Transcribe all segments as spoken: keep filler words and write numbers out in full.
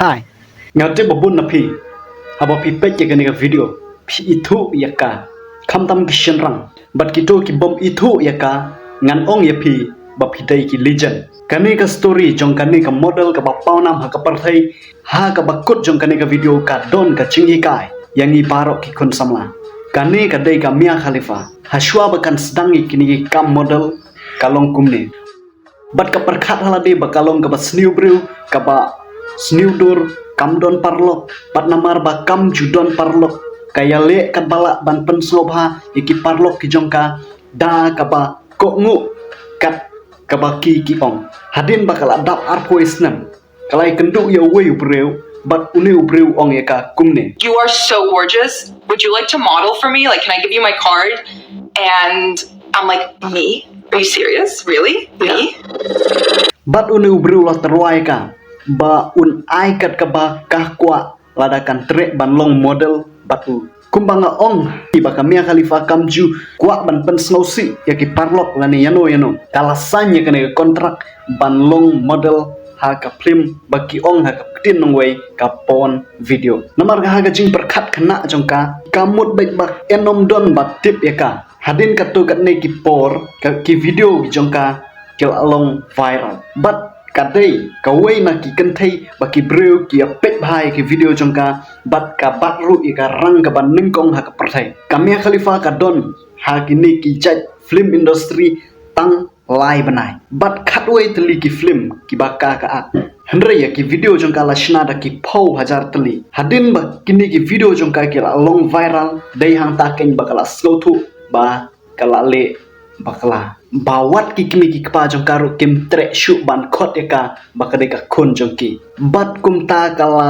Hi. Nga tip ba bun na phi, haba phi peit ïa kane ka video, phi ithuh ïa ka. Khamtam ki shynrang bad kito ki bym ithuh ïa ka, ngan ong ïa phi ba phi dei ki legend. Kane ka story jong kane ka model kaba pawnam ha ka pyrthei, ha kaba kut jong kane ka video ka don ka jinghikai ïa ngi baroh ki khun samla. Kane ka dei ka Mia Khalifa. Hashwa ba kan sdang ïa kine ki kam model, ka long kumne. Bad ka pyrkhat ha lade ba ka long kaba sniew briew, kaba sniew dur, kam don paralok. Bad namar ba kam ju don paralok, ka ïaleh katba lah ban pynsngewbha ïa ki paralok ki jong ka da kaba kohnguh kat kaba ki ki ong. Hadien ba ka la dap arphew snem, ka la ïakynduh ïa uwei u briew, bad une u briew u ong ïa ka kumne. You are so gorgeous. Would you like to model for me? Like, can I give you my card? And I'm like, me? Are you serious? Really? Me? Bad une u briew u la tyrwa ïa ka ba un ai kat kaba ka kwah lada kan treh ban long model bad u. Kumba nga ong, ba ka Mia Khalifa kam ju kwah ban pynsngewsih ïa ki paralok lane ïano ïano. Ka la sign ïa kane ka kontrak ban long model ha ka phlim ba ki ong ha ka ktien nongwei ka porn video. Namar ka ha ka jingpyrkhat khynnah jong ka, ka mut beit ba yn ym don ba tip ïa ka. Hadien katto katne ki por, ka, ki video ki jong ka ki la long viral. Bad ka dei kawei na ki kynthei ba ki briew ki ïa peit bha ïa ki video jong ka, bad ka bat ruh ïa ka rang kaba nyngkong ha ka pyrthei. Ka Mia Khalifa ka don ha kine ki jait film industry tang lai bnai. Bad khatwei tylli ki film kiba ka ka act. Hynrei ïa ki video jong ka la shna da ki phew hajar tylli. Hadien ba kine ki video jong ka ki la long viral, dei hangta keiñ ba ka la sngewthuh ba ka la leh bakla. Ba wat ki kmie ki kpa jong ka ruh kim treh shuh ban khot ïa ka ba ka dei ka khun jong ki. Bad kumta ka la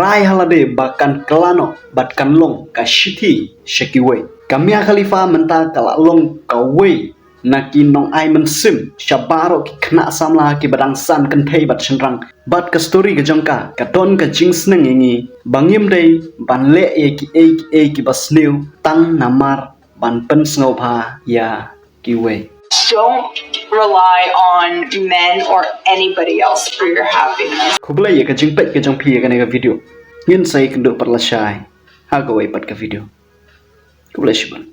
rai ha lade ba kan kylla noh bad kan long ka shithi sha kiwei. Ka Mia Khalifa mynta ka la long kawei na ki nongai mynsiem sha baroh ki khynnah samla kiba dang san kynthei bad shynrang. Bad ka story ka jong ka ka don ka jingsneng ïa ngi ba ngim dei ban leh ïa kiei kiei kiba sniew tang namar ban pynsngewbha ïa kiwei. Don't rely on men or anybody else for your happiness. Khublei ïa ka jingpeit ka jong phi ïa kane ka video. Ngin sa ïakynduh pat lashai ha kawei pat ka video. Khublei shibun.